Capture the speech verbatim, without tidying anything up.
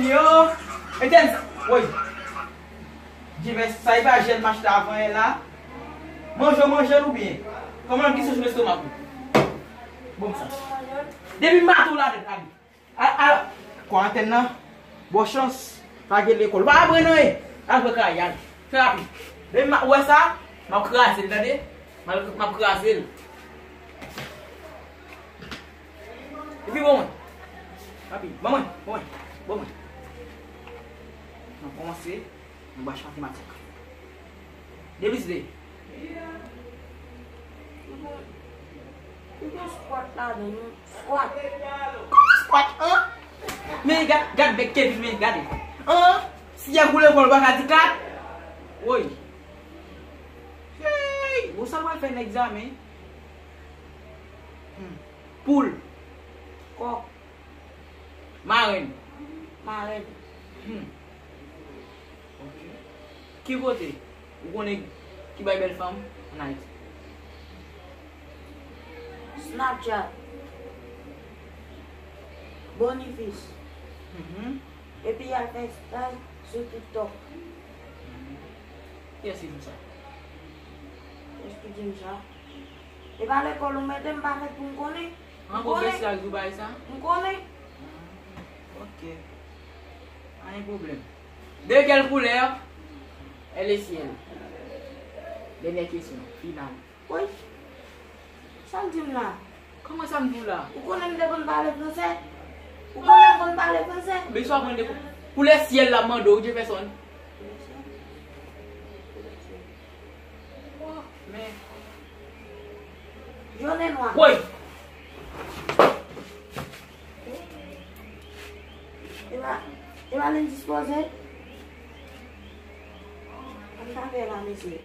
Yo, Etienne, woy. Jimès, sa e pa jèn m achte avan yè la? Manje w manje l oubyen? Kòman l glise sou lestomak ou? Bon sa. Depi m mate w ladan, ale. A, a, kwarantèn nan, bon chans, pa gen lekòl. Pa aprann anyen. Al pran kay, ale. Fè rapid. Depi m, ou wè sa, m ap kraze l, tande? M ap, m ap kraze l. Epi bon mwen. Rapid. Bon mwen, bon mwen, bon mwen. N ap kòmanse. Yon bach matematik. De plis de. Li gen, li gen squat ladan, non? Squat. Kòman squat, an? Men gad, gad bèk Kevin, men gade. An? Si y a koule kò l, ou pa ka di kat? Woy. Hey! Bon, sa l pral fè nan egzamen? Hmm. Poul. Kòk. Marenn. Marenn. Hmm. Ok. Ki kote ou konnen ki bay bèl fanm ann Ayiti? Snapchat. Boniface. Mhm. Epi y al fè staj sou TikTok. Mhm. Kiyès ki di w sa? Kiyès ki di m sa? E pa lekòl ou mete m pa fèt pou m konnen. M konnen. An, pwofesè a ki di w bagay sa? M konnen. Ah, ok. Anyen pwoblèm. De quelle couleur est le ciel? Dènyè kesyon, final. Woy. Sa l di m la? Kòman sa m di w la? Ou konnen m te konn pale fransè? Ou konnen m konn pale fransè? Men sa w aprann de kou-, koulè syèl la mande w, Jefferson. Men. Jòn e nwa. Woy! E pa, e pa l endispoze. Ann ka fè la, mesye.